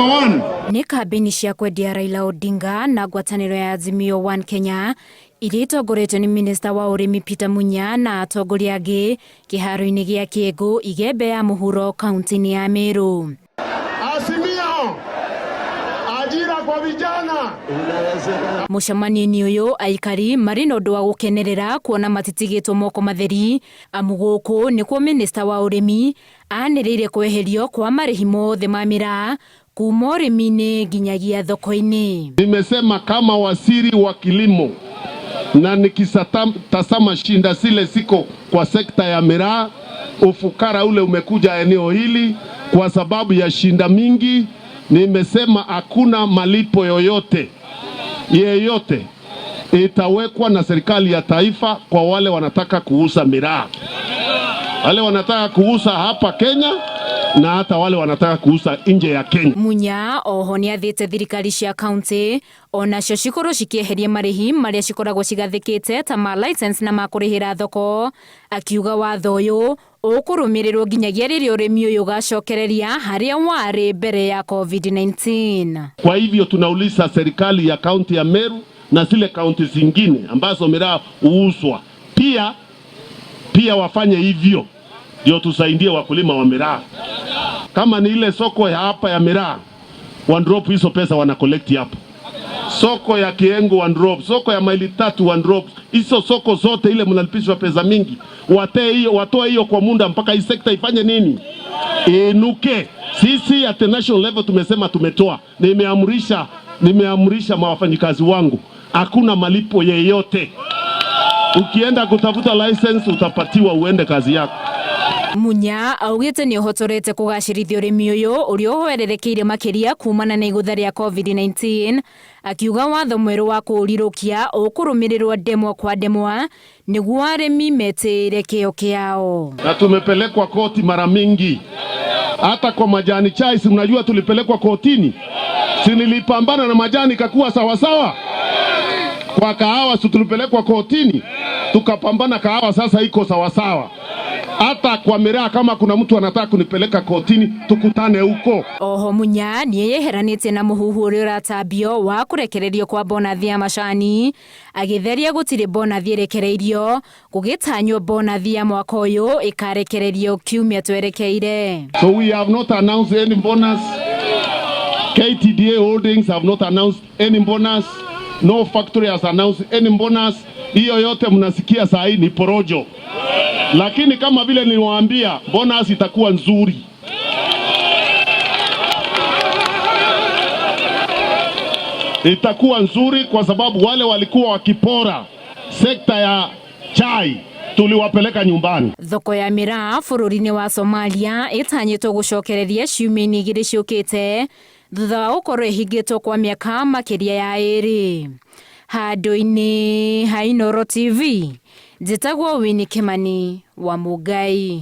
Number one. Nĩ kambĩini cia kwendia Raila Odinga na ngwatanĩro ya Azimio One Kenya iria itongoretio nĩ minista wa ũrĩmi Peter Munya na atongoria angĩ kĩharo-inĩ gĩa Kĩengũ, Igembe ya mũhuro kaunti-inĩ ya Meru. Azimio, ajira kwa vijana. Mũcemanio-inĩ ũyũ aikari marĩ na ũndũ wa gũkenerera kuona matitigĩtwo moko matheri, amu gũkũ nĩkuo minista wa ũrĩmi anĩrĩire kweherio kwa marĩhi mothe ma miraa kuma ũrĩmi-inĩ nginyagia thoko-inĩ. Nimesema kama waziri wa kilimo na nikitazama shinda zile ziko kwa sekta ya miraa, ufukara ule umekuja eneo hili kwa sababu ya shinda mingi. Nimesema hakuna malipo yoyote yeyote itawekwa na serikali ya taifa kwa wale wanataka kuuza miraa, wale wanataka kuuza hapa Kenya na hata wale wanataka kuuza nje ya Kenya. Munya oho nĩathĩte thirikari cia kaunti onacio cikorwo cikĩeheria marĩhi marĩa cikoragwo cigathĩkĩte ta ma license na ma kũrĩhĩra thoko, akiuga watho ũyũ ũkũrũmĩrĩrwo nginyagia rĩrĩa ũrĩmi ũyũ ũgacokereria harĩa warĩ mbere ya COVID-19. Kwa hivyo tunauliza serikali ya kaunti ya Meru na zile kaunti zingine ambazo miraa huuzwa pia wafanye hivyo, ndio tusaidie wakulima wa miraa. Kama ni ile soko ya hapa ya miraa, one drop hizo pesa wana collect hapo. Soko ya Kiengo one drop, soko ya maili tatu one drop, hizo soko zote ile mnalipishwa pesa mingi, watoe hiyo, watoe hiyo kwa muda mpaka hii sekta ifanye nini, inuke. Sisi at the national level tumesema tumetoa, nimeamrisha mawafanyikazi wangu hakuna malipo yeyote. Ukienda kutafuta license utapatiwa uende kazi yako. Munya augĩte nĩ ũhotorete kũgacĩrithia ũrĩmi ũyũ ũrĩa ũhwererekeire makĩria kumana na igũtha rĩa COVID-19, akiuga watho mwerũ wa kũũrirũkia ũkũrũmĩrĩrwo ndemwa kwa ndemwa nĩguo arĩmi metĩĩre kĩo kĩao. Na tumepelekwa koti mara mingi, hata kwa majani chai, si mnajua tulipelekwa kotini, si nilipambana na majani ikakuwa sawasawa. Kwa kahawa si tulipelekwa kotini, tukapambana kahawa, sasa iko sawasawa. Hata kwa miraa, kama kuna mtu anataka kunipeleka kotini, tukutane huko. Oho Munya nĩeyeheranĩtie na mũhuhu ũrĩa ũratambio wa kũrekererio kwa bonathi ya macani, agĩtheria gũtirĩ bonathi ĩrekereirio, gũgĩtanywo bonathi ya mwaka ũyũ ĩkarekererio kiumia twerekeire. So we have not announced any bonus. KTDA Holdings have not announced any bonus. No factory has announced any bonus. Hiyo yote mnasikia saa hii ni porojo, lakini kama vile niliwaambia, bonus itakuwa nzuri. Itakuwa nzuri kwa sababu wale walikuwa wakipora sekta ya chai tuliwapeleka nyumbani. Thoko ya miraa bũrũri-inĩ wa Somalia ĩtanyĩtwo gũcokereria ciumia-inĩ igĩrĩ ciũkĩte thutha wa gũkorwo ĩhingĩtwo kwa mĩaka makĩria ya ĩrĩ. Handũ-inĩ ha Inooro TV, njĩtagwo Winnie Kimani wa Mũngai.